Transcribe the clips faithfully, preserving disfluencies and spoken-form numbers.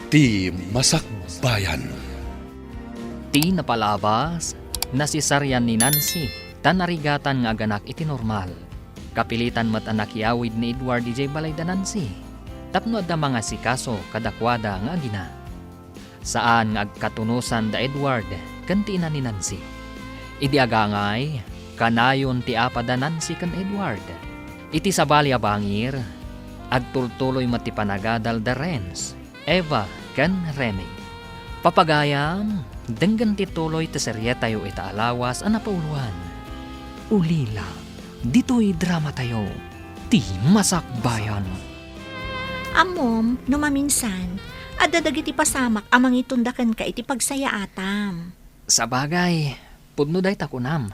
Ti Masakbayan. Ti napalabas, nasisarian ni Nancy, ta narigatan nga aganak iti normal. Kapilitan met a nakiawid ni Edward idiay balay da Nancy, tapno adda mangasikaso kadakuada nga agina. Saan nga agkatunosan da Edward ken ti ina ni Nancy. Idi agangay, kanayon ti apa da Nancy ken Edward. Iti sabali a bangir, agtultuloy met ti panagadal da Renz, Eva, ken Remy. Papagayam, denggen ti tuloy ti serietayo ita a lawas a napauloan. Ulila, ditoy dramatayo, Ti Masakbayan. Ammom, no maminsan, adda dagiti pasamak a mangitunda kenka iti pagsayaatam. Sabagay, pudno dayta kunam.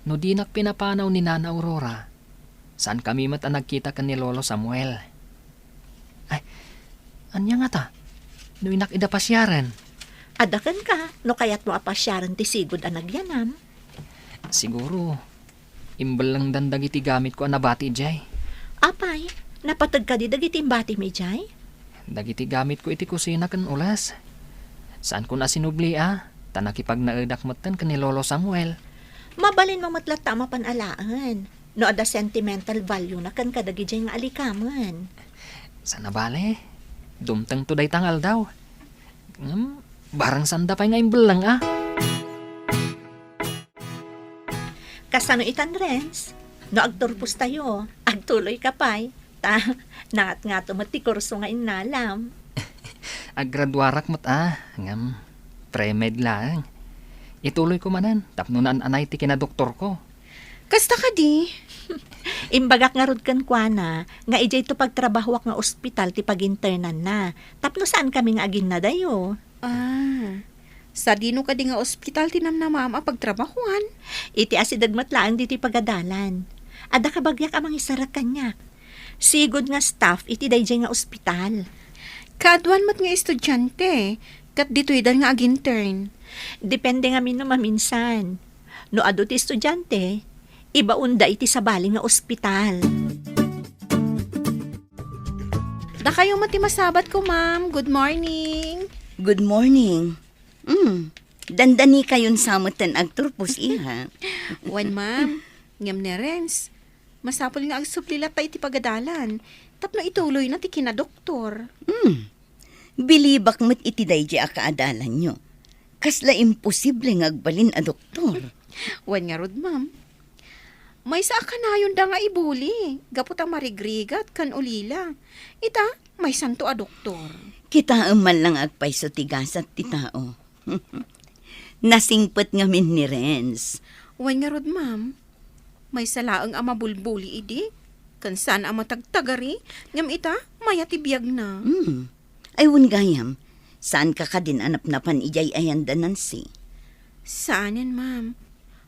No dinak pinapanaw ni Nana Aurora, saankami met a nagkita ken ni Lolo Samuel. Ay, ania ngata? No innak ida pasiaren? Adda kenka, no kayatmo a pasiaren ti sigud a nagyanam. Siguro, imbellengdan dagiti gamitko a nabati idiay. Apay, napateg kadi dagiti imbatimi idiay? Dagiti gamitko iti kusina ken ules. Saankon a sinubli a, ta nakipagnaedak metten ken ni Lolo Samuel. Mabalinmo met latta a mapan alaen, no adda sentimental value na ken kadagidiay nga alikamen. Saan a bale, dumtengto dayta nga aldaw. Ngem, barang saanda pay nga imbelleng a. Kasano itan, Renz? No agturpostayo, agtuloyka pay. Ta, naatngato met ti kurso nga innalam. Aggraduarak met a, ngem pre-med laeng. Ituloyko manen tapno naan-anay ti kinadoktorko. Kasta kadi? Imbagak ngarud kenkuana nga idiayto pagtrabahoak nga ospital ti paginternanna, tapno saankami nga aginnadayo. Ah, sadino kadi nga ospital ti namnamaam a pagtrabahoan? Iti asideg met laeng ditoy pagadalan. Adda kabagiak a mangisarag kaniak. Sigud nga staff iti daydiay nga ospital. Kaaduan met nga estudiante, ket ditoydan nga agintern. Depende ngamin no maminsan. No adu ti estudiante, ibaonda iti sabali nga ospital. Dakayo met ti masabatko, ma'am. Good morning. Good morning. Hmm, dandanikayon sa metten agturpos, iha. Wen, ma'am. Ngem ni Renz, masapul nga agsubli latta iti pagadalan tapno ituloyna ti kinadoktor. Hmm. Bilibak met iti daydiay a kaadalanyo. Kasla imposible nga agbalin a doktor. Wen ngarud, ma'am. Maysa a kanayonda nga ibuli gapu ta marigrigat ken ulila. Ita, maysanto a doktor. Kitaem man lang agpayso ti gasat ti tao. Nasingpet ngamin ni Renz. Wen ngarud, ma'am. Maysa laeng a mabulbuli idi, ken saan a matagtagari, ngem ita, mayat ti biagna. Hmm. Ay, wen gayam, saanka kadin a napnapan idiay ayanda, Nancy? Saanen, ma'am.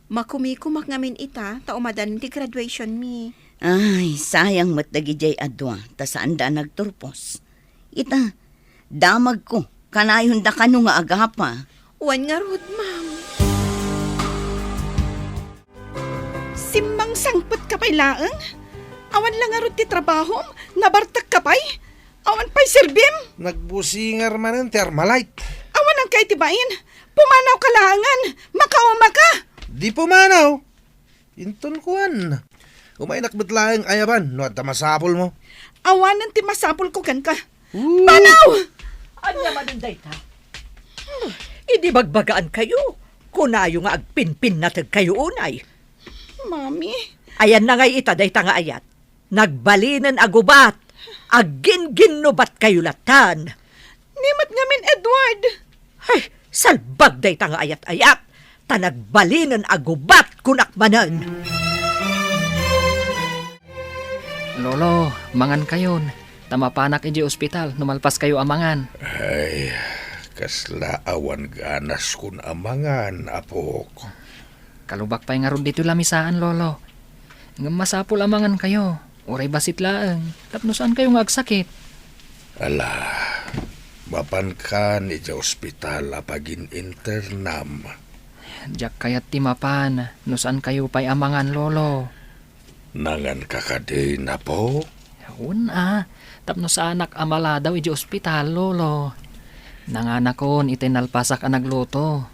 Makumikumak ngamin ita ta umadanin ti graduation mi. Ay, sayang met dagidiay a dua, ta saanda a nagturpos. Ita, damagko, kanayonda kano nga agapa. Wen ngarud, ma'am. Simmangsangpetka pay laeng? Awan la ngarud ti trabahom? Nabartekka pay? Awan pay serbim? Nagbusingar manen ti Armalite. Awan angkay ti bain? Pumanawka laengen! Makaumaka! Di pumanaw! Inton kuan, umaynak met laeng ayaban no adda masapulmo. Awanen ti masapulko kenka. Ooh. Panaw! Ania manen dayta? Idi bagbagaankayo, kunayo nga agpinpinnategkayo unay. Mami. Ayanna ngay ita dayta nga ayat? Nagbalinen a gubat, agginginnubatkayo lattan. Ni met ngamin, Edward. Ay, salbag dayta nga ayat-ayat, ta nagbalinen a gubat kunak manen. Lolo, mangankayon, ta mapanak idiay ospital no malpaskayo a mangan. Ay, kasla awan ganaskon a mangan, apok. Kalubak pay ngarud ditoy lamisaan, Lolo. Ngem masapul a mangankayo, uray bassit laeng, tapno saankayo nga agsakit. Ala, mapankan idiay ospital a pagin-internam. Diak kayat ti mapan no saankayo pay a mangan, Lolo. Nanganka kadin, apo? Wen a, tapno saanak a maladaw idiay ospital, Lolo. Nanganakon iti nalpasak a nagluto.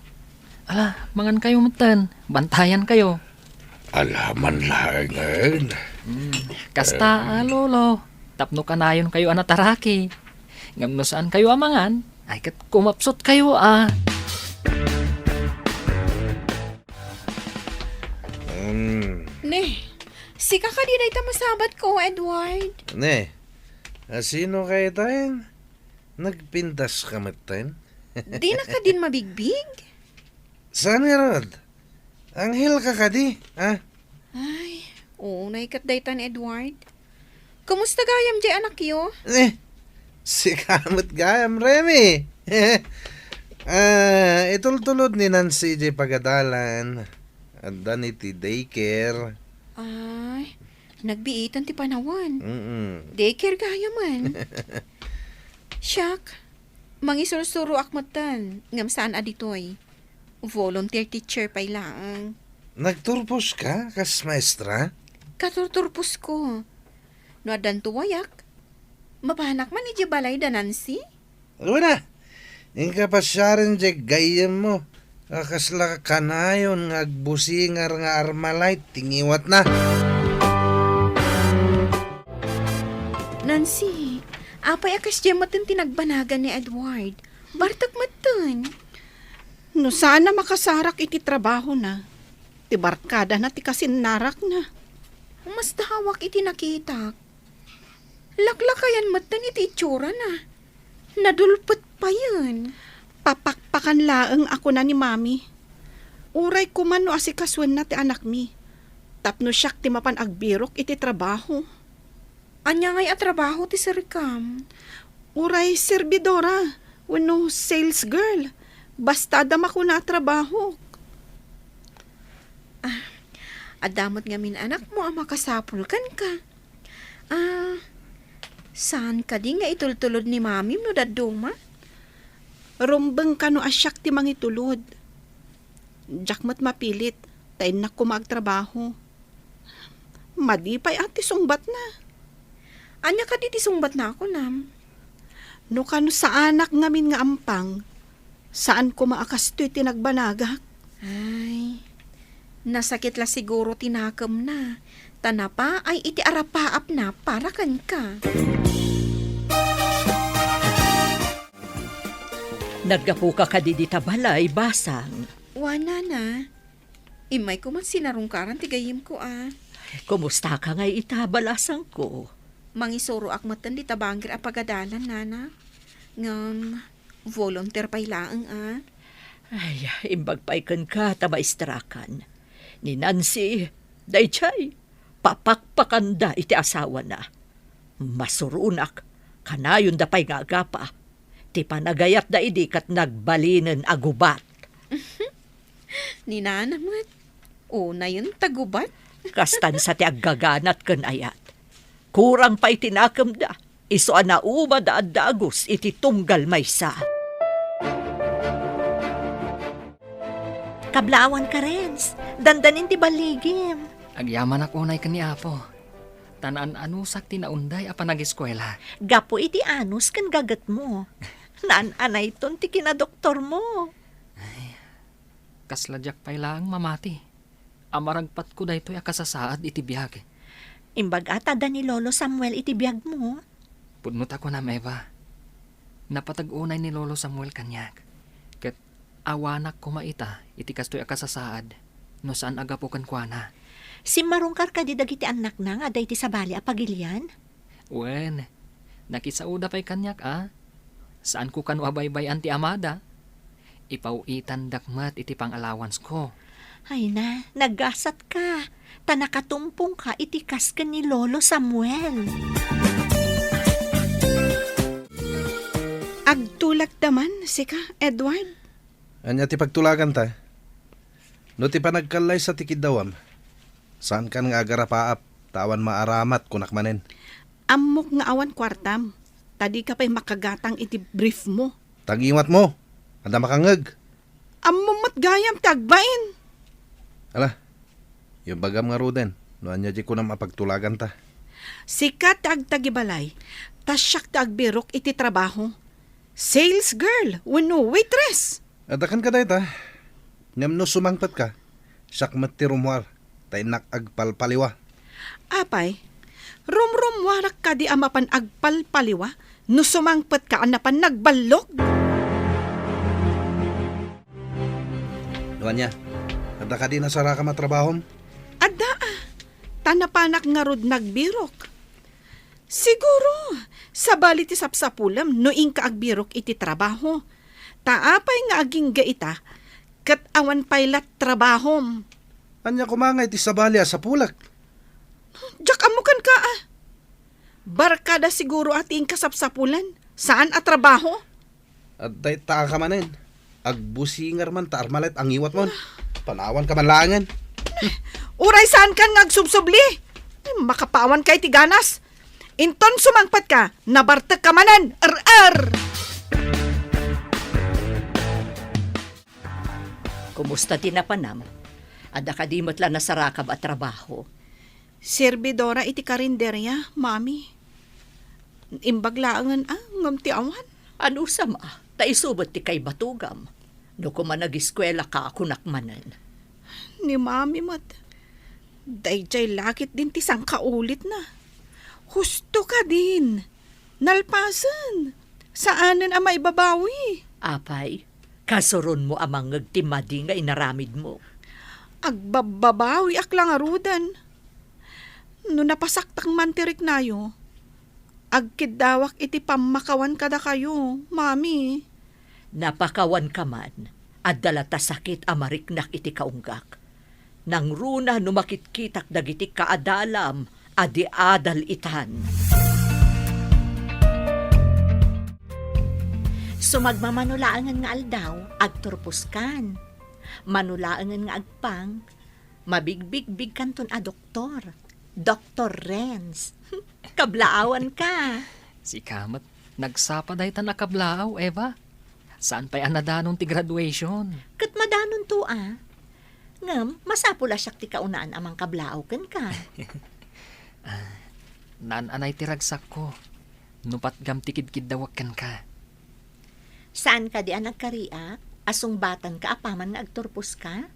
Ala, mangankayo metten, bantayankayo. Alaman laengen. Hmm, kasta a, Lolo, tapno kanayonkayo a nataraki. Ngem no saankayo a mangan, ay ket kumapsutkayo a. Hmm. Ne, sika kadi dayta masabatko, Edward? Ne, a, sino kaytaen? Nagpintas ka metten? Dina kadin mabigbig? Saan ngarud? Anghel ka kadi, ha? Ay, unay ket daytan, Edward. Kumusta gayam diay anakyo? Eh, sika met gayam, Remy. Ah, itultulod ni Nancy diay pagadalan. Addan iti daycare. Ay, nagbiitan ti panawen. Mm-mm. Daycare gayamen. Siak, mangisursuroak metten, ngem saan a ditoy. Volunteer teacher pay laeng. Nagturpos ka kas maestra? Katurturposko. No addan tuwayak, mapanak man idiay balay da Nancy? Wen a, inka pasiaren diay gayyemmo a kasla kanayon nga agbusingar nga Armalite ti ngiwatna. Nancy, apay a kasdiay metten ti nagbanagan ni Edward? Bartek metten. No saan a makasarak iti trabahona, ti barkadana ti kasinnarakna. Masdawak iti nakitak. Laklakayan metten iti itsurana. Nadulpet payen. Papakpakan laeng a kuna ni Mami. Uray koma no asikasoenna ti anakmi, tapno siak ti mapan agbirok iti trabaho. Ania ngay a trabaho ti sirikam? Uray serbidora wenno sales girl. Basta adda makuna a trabaho. Ah, adda met ngamin anakmo a makasapul kenka. Ah, saan kadi nga itultulod ni Mamim no dadduma? Rumbeng kano a siak ti mangitulod. Diak met mapilit, ta innak koma agtrabaho. Madi pay a ti sungbatna. Ania kadi ti sungbatna a kunam? No kano saanak ngamin nga ampang, saan koma a kastoy ti nagbanagak. Ay, nasakit la siguro ti nakemna, ta napaay iti arapaapna para kenka. Naggapuka kadi dita balay, basang? Wen, nana. Immayko met sinarungkaran ti gayyemko a. Kumustaka ngay ita, balasangko? Mangisuroak metten dita bangir a pagadalan, nana. Ngem, volunteer pay laeng a. Ay, imbag pay kenka ta maestrakan. Ni Nancy, daydiay, papakpakanda iti asawana. Masuronak, kanayonda pay nga agapa. Ti panagayatda idi ket nagbalinen a gubat. Ni nana met, unayen ta gubat. Kastan sa ti aggaganat ken ayat. Kurang pay ti nakemda, isu a naumada a dagus iti tunggal maysa. Kablaawan ka, Renz. Dandanin ti balligim. Agyamanak unay ken ni Apo. Ta naan-anusak ti naunday a panageskuela. Gapu iti anus ken gagetmo. Naan-anayton ti kinadoktormo. Ay, kasla diak pay laeng mamati a maragpatko daytoy a kasasaad iti biag. Imbag a ta adda ni Lolo Samuel iti biagmo. Pudno ta kunam, Eva. Napateg unay ni Lolo Samuel kaniak. Ket awanak koma ita iti kastoy a kasasaad no saan a gapu kenkuana. Simmarungkar kadi dagiti annakna nga adda iti sabali a pagilian? Wen, nakisaoda pay kaniak a. Saanko kano a baybay-an ti amada. Ipaw-itandak met iti pang-allowancesko. Ay na, naggasatka, ta nakatumpongka iti kas ken ni Lolo Samuel. Agtulagda man, sika, Edward? Ania ti pagtulaganta? No ti panagkallaysa ti kiddawam, saankan nga agarapaap, ta awan maaramat, kunak manen. Ammok nga awan kuartam, ta dika pay makagatang iti briefmo. Ta ngiwatmo, adda makangngeg. Ammom met gayam ti agbain. Ala, ibagam ngaruden, no ania diay kunam a pagtulaganta. Sika ti agtagibalay, ta siak ti agbirok iti trabaho. Sales girl wenno waitress. Adda kenka dayta. Ngem no sumangpetka, siak met ti rummuar, ta innak agpalpaliwa. Apay, rumrummuarak kadi a mapan agpalpaliwa no sumangpetka a napan nagballog? No ania, adda kadi nasarakam a trabahom? Adda, a. Ta napanak ngarud nagbirok. Siguro, sabali ti sapsapulem no inka agbirok iti trabaho. Ta apay nga agingga ita, ket awan pay la trabahom. Ania koma nga iti sabali a sapulek? Diak ammo kenka, a. Barkada siguro a ti inka sapsapulen, saan a trabaho. Adda ita ka manen. Agbusinger man ta armalet a ngiwatmon. Panawanka man laengen. Uray saankan nga agsubsubli. Makapawanka iti ganas. Inton sumangpetka, nabartekka manen. Er-er! Kumusta ti napanam? Adda kadi met la nasarakam a trabaho? Serbidora iti karinderia, Mami. Imbag laengen a, ngem ti awan. Anusam a, ta isu met ti kaibatugam. No koma nagiskuelaka, kunak manen. Ni Mami met, daydiay la ketdin ti sangkaulitna. Husto kadin. Nalpasen. Saanen a maibabawi. Apay, kasuronmo a mangngeg ti madi nga inaramidmo. Agbabbabawiak la ngaruden. No napasaktak man ti riknayo, agkiddawak iti pammakawan kadakayo, Mami. Napakawanka man, adda la ta sakit a mariknak iti kaunggak. Nangruna no makitkitak dagiti kaadalam a di adal-itan. Sumagmamano laengen nga aldaw, agturposkan. Mano laengen nga agpang, mabigbigbigkanton a doktor. Doktor Renz. Kablaawanka. Sika met, nagsapa daytan a kablaaw, Eva. Saan pay a nadanon ti graduation? Ket madanonto a. Ngem, masapul a siak ti kaunaan a mangkablaaw kenka. Ah, naan-anay ti ragsakko no patgam ti kidkiddawak kenka. Saan kadi a nagkariak a sungbatanka apaman nga agturposka?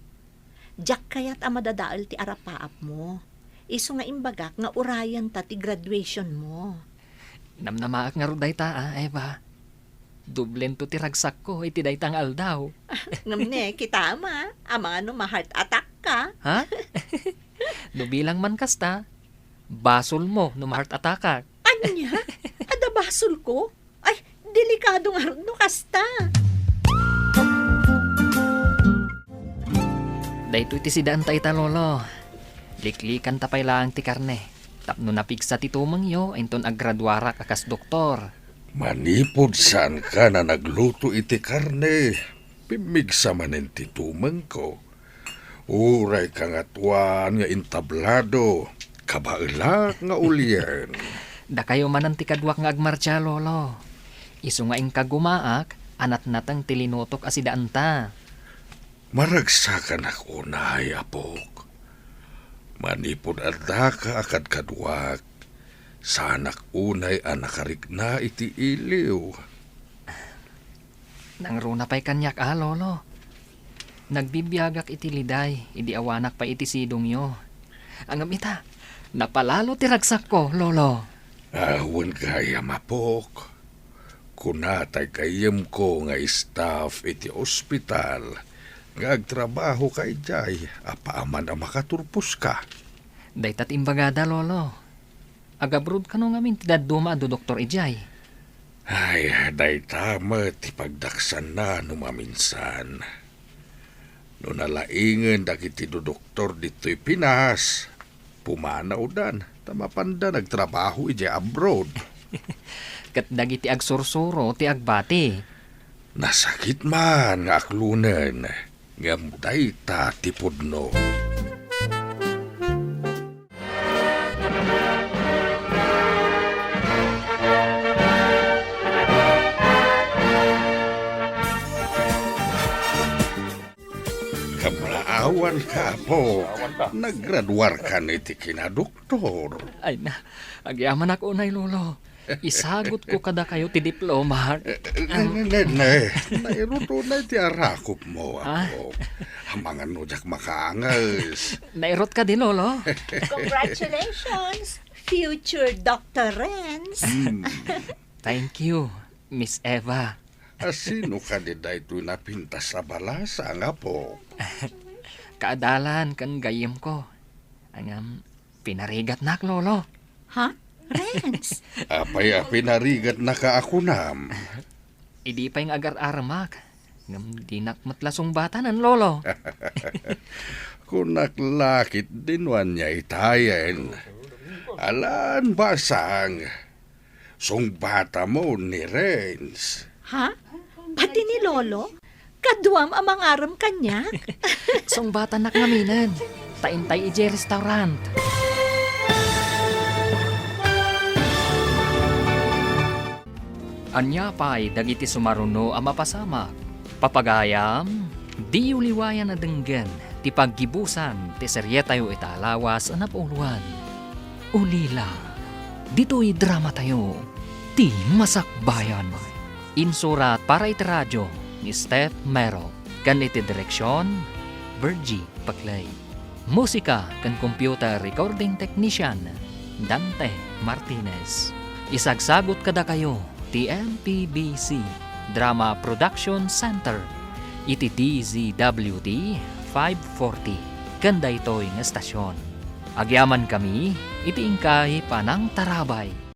Diak kayat a madadael ti arapaapmo. Isu nga imbagak nga urayenta ti graduationmo. Namnamaak ngarud dayta, a, Eva. Doblento ti ragsakko iti dayta nga aldaw. Ngem ne, kitam a, amangan no ma-heart attack ka. Ha? No bilang man kasta, basolmo no ma-heart attackak. Ania? Adda basolko? Ay, delikado ngarud no kasta. Daytoy ti sidaanta ita, Lolo. Liklikanta pay laeng ti karne tapno napigsa ti tumengyo inton aggraduarak a kas doktor. Manipud saanka a nagluto iti karne, pimmigsa manen ti tumengko. Uray kangatoan nga entablado, kabaelak nga ulien. Dakayo manen ti kaduak nga agmartsa, Lolo. Isu nga inka gumaak a natnateng ti linutok a sidaanta. Maragsakanak unay, apok. Manipud addaka a kadkaduak, saanak unay a nakarikna iti iliw. Nangruna pay kaniak a, Lolo. Nagbibiagak iti liday idi awanak pay iti sidongyo. Ngem ita, napalalo ti ragsakko, Lolo. Awan gayam, apok. Kuna tay gayyemko nga staff iti ospital nga agtrabahoka idiay apaman a makaturposka. Dayta ti imbagada, Lolo. Agabroad kano ngamin ti dadduma a dodoktor idiay? Ay, dayta met ti pagdaksanna no maminsan. No nalaingen dagiti dodoktor ditoy Pinas, pumanawdan ta mapanda nagtrabaho idiay abroad. Ket dagiti agsursuro ti agbati. Nasakit man nga aklonen, ngem dayta ti pudno. Kablaaw Awan ka, apo. Awan ka. Naggraduar ka ni ti kinadoktor. Ay na, agyamanak unay, Lolo. Isagut ko kadakayo ti diploma. Eh, eh, ne, ne, ne. Nairot unay ti arakop mo, ah, apo. Amangan no diak makaanges. Nairot ka di, Lolo? Congratulations, future Doctor Renz. Hmm. Thank you, Miss Eva. A, sino kadi daytoy napintas a balasang, apo? Kaadalan ken gayyemko. Ngem, pinarigatnak, Lolo. Ha? Renz? Apay a pinarigatnaka a kunam? Idi pay nga agar-aramak, ngem dinak met la sungbatanen, Lolo. Kunak la ketdi no ania itayen. Alan basang. Sungbatam ni Renz. Ha? Pati ni Lolo? Kaduam a mangarem kaniak? Sungbatannak ngaminen. Ta intay idiay restaurant. Ania pay dagiti sumaruno a mapasamak? Papagayam, diyo liwayan a denggen ti paggibusan ti serietayo ita a lawas a napuloan. Ulila, ditoy dramatayo, Ti Masakbayan. Insurat para iti radio ni Steph Mero, ken iti direksion, Virgie Paclay. Musika ken computer recording technician, Dante Martinez. Isagsagut kadakayo ti M P B C Drama Production Center iti D Z W T five forty ken daytoy nga estasion. Agyamankami iti inkay panangtarabay.